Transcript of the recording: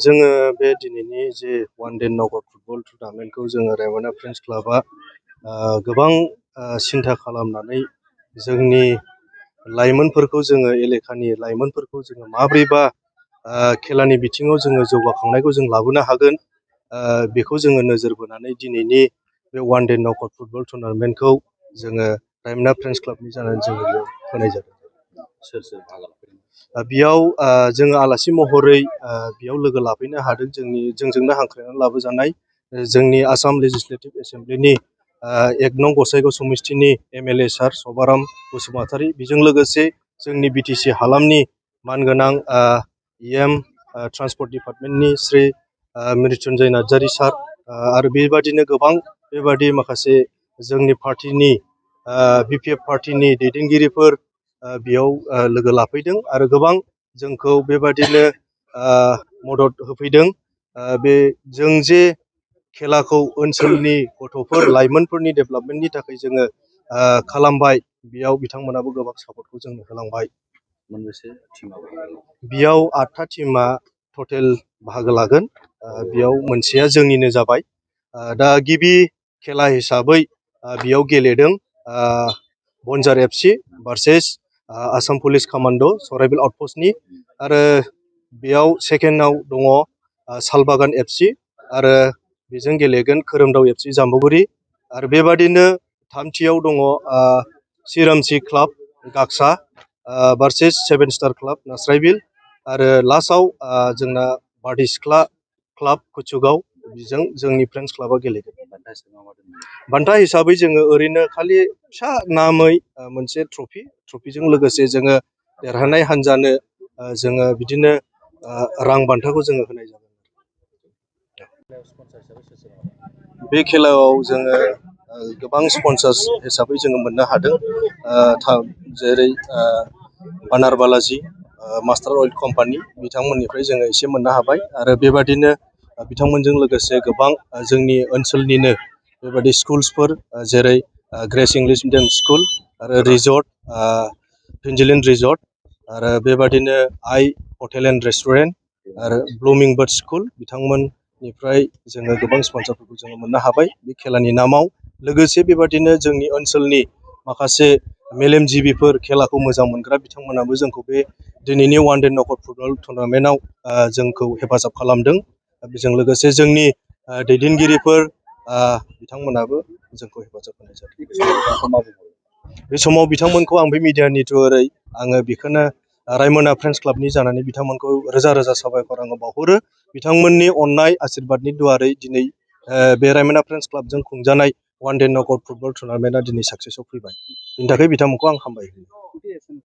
जोङो बे दिनैनि जे वान डे नकआउट फुटबल टुर्नामेन्टखौ जोङो रायमना फ्रेन्ड्स क्लाबआ गोबां सिन्था खालामनानै जोंनि लाइमोनफोरखौ जोङो एलेकानि लाइमोनफोरखौ जोङो माब्रैबा खेलानि बिथिङाव जोङो जौगाखांनायखौ जों लाबोनो हागोन बेखौ जोङो नोजोर बोनानै दिनैनि बे वान डे नकआउट फुटबल टुर्नामेन्टखौ जोङो रायमना फ्रेन्ड्स क्लाबनि जानानै जोङो होनाय जादों। बेयाव जोङो आलासि महरै बेयाव लोगो लाफैनो हादों जोंजोंनो हांख्रायनानै लाबोजानाय जोंनि आसाम लेजिस्लेटिभ एसेमब्लिनि 1 नं गसाइगाव समिस्थिनि MLA सार सभाराम बसुमतारी, बेजों लोगोसे जोंनि BTC हालामनि मानगोनां EM ट्रान्सपर्ट डिपार्टमेन्टनि श्री मृत्युन्जय नार्जारी सार आरो बेबादिनो गोबां बेबादि माखासे जोंनि पार्टिनि BPF पार्टिनि दैदेनगिरिफोर बेयाव लोगो लाफैदों आरो गोबां जोंखौ बेबादिनो मदद होफैदों। बे जों जे खेलाखौ ओनसोलनि गथ'फोर लाइमोनफोरनि डेभेलपमेन्टनि थाखाय जोङो खालामबाय, बेयाव बिथांमोनाबो गोबां सापर्टखौ जोंनो होलांबाय। मोनबेसे टीमा बेयाव 8था टीमा टटेल बाहागो लागोन। बेयाव मोनसेया जोंनिनो जाबाय। दा गिबि खेला हिसाबै बेयाव गेलेदों बनजार FC versus Assam police command' Saraibil आउटपस्टनि, आरो बेयाव सेकेन्डआव दङ सालबागान FC आरो बेजों गेलेगोन खोरोमदाव FC जाम्बुगुरि, आरो बेबादिनो थामथियाव दङ सिरामसि क्लाब गागसा भार्सेस 7 स्टार क्लाब नास्राइबिल, आरो लास्टआव जोंना बारदै सिख्ला क्लाब कुचुगाव, बेजों जोंनि फ्रेन्ड्स क्लाबा गेलेगोन। बान्था हिसाबै जोङो ओरैनो खालि फिसा नामै मोनसे ट्रफिजों लोगोसे जोङो देरहानाय हान्जानो जोङो बिदिनो रां बान्थाखौ जोङो होनाय जागोन। बे खेलायाव जोङो गोबां स्पन्सार्स हिसाबै जोङो मोननो हादों, जेरै बानार बालाजी मास्टार अइल कम्पानि, बिथांमोननिफ्राय जोङो एसे मोननो हाबाय, आरो बेबादिनो बिथांमोनजों लोगोसे गोबां जोंनि ओनसोलनिनो बेबादि स्कुल्सफोर जेरै ग्रेस इंलिश मिडियाम स्कुल आरो रिजर्ट फिन्जिलेन रिजर्ट, आरो बेबादिनो आइ हटेल एन्ड रेस्टुरेन्ट आरो ब्लुमिं बार्ड स्कुल, बिथांमोननिफ्राय जोङो गोबां स्पन्सारफोरखौ जोङो मोननो हाबाय बे खेलानि नामाव। लोगोसे बेबादिनो जोंनि ओनसोलनि माखासे मेलेमजिबिफोर खेलाखौ मोजां मोनग्रा बिथांमोनाबो जोंखौ बे दिनैनि वान डे नकआउट फुटबल टुर्नामेन्टआव जोंखौ हेफाजाब खालामदों। बेजों लोगोसे जोंनि दैदेनगिरिफोर बिथांमोनाबो जोंखौ हेफाजाब होनाय जादों। बे समाव बिथांमोनखौ आं बे मिडियानि थ्रुयै आङो बेखौनो रायमना फ्रेन्ड्स क्लाबनि जानानै बिथांमोनखौ रोजा रोजा साबायखर आङो बावहरो। बिथांमोननि अननाय आशीर्बादनि दुवारै दिनै बे रायमना फ्रेन्ड्स क्लाबजों खुंजानाय वान डे नकआउट फुटबल टुर्नामेन्टआ दिनै साक्सेसआव फैबाय। बेनि थाखाय बिथांमोनखौ आं हामबाय होयो।